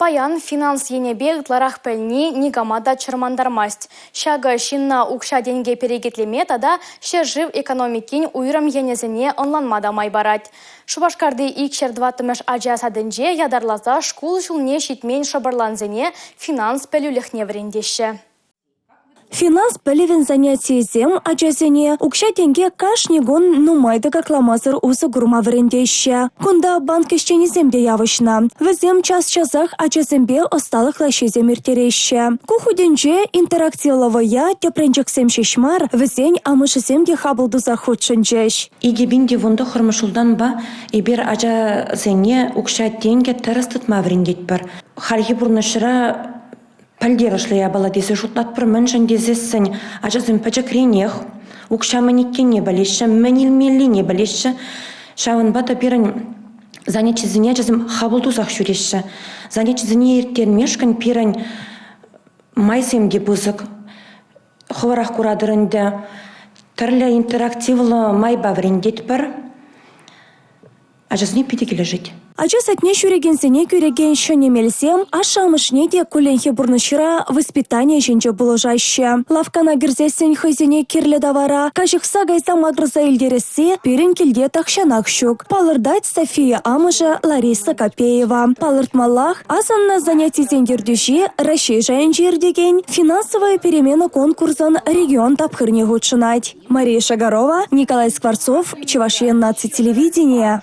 Паян финанс енӗпе ытларах пӗлни никама та чӑрмантармасть. Ҫакӑ ҫынна укҫа-тенке перекетлеме тата ҫӗршыв экономикин уйрӑм енӗсене ӑнланма та май парать. Шупашкарти 204-мӗш ача садӗнче ятарласа шкул ҫулне ҫитмен шӑпӑрлансене финанс пӗлӳлӗхне вӗрентеҫҫӗ. Финанс пӗлӗвӗн занятийӗсем ачасене укҫа-тенке кашни кун нумай тӑкакламасӑр усӑ курма вӗрентеҫҫӗ. Кунта банк ӗҫченӗсем те явӑҫнӑ. Вӗсем час-часах ачасемпе ӑсталӑх лаҫҫисем ирттереҫҫӗ. Ку хутӗнче интерактивлӑ вӑййа тӗпренчӗксем ҫеҫ мар, вӗсен амӑшӗсем те хапӑл тусах хутшӑнчӗҫ. 2019-мӗш ҫултанпа эпир ачасене укҫа-тенкӗ тӗрӗс тытма вӗрентетпӗр. Хальхи пурнӑҫра пӗлтерӗшлӗ япала тесе шутлатпӑр. Мӗншӗн тесессӗн ачасем пӗчӗкренех укҫа мӗн иккенне пӗлеҫҫӗ, мӗн илмеллине пӗлеҫҫӗ. Ҫавӑнпа та пирӗн занятисене ачасем хапӑл тусах ҫӳреҫҫӗ. Занятисене ирттермешкӗн пирӗн майсем те пысӑк. Хӑвӑрах куратӑр ӗнтӗ, тӗрлӗ интерактивлӑ майпа вӗрентетпӗр. Ачасене питӗ килӗшет. Ача садне ҫӳрекенсене кӳрекен ҫӗнӗ мелсем ашшӗ-амӑшне те кулленхи пурнӑҫра воспитани ӗҫӗнче пулӑшаҫҫӗ. Лавккана кӗрсессӗн хӑйсене кирлӗ тавара каҫӑхса кайса макӑрса илтересси пирӗн килте тахҫанах ҫук, палӑртать София амӑшӗ Лариса Копеева. Палӑртмаллах, асӑннӑ занятисен ертӳҫи Раҫҫей шайӗнче иртекен «Финансовая перемена» конкурсӑн регион тапхӑрне хутшӑнать. Мария Шагарова, Николай Скворцов, Чӑваш Ен наци телевиденийӗ.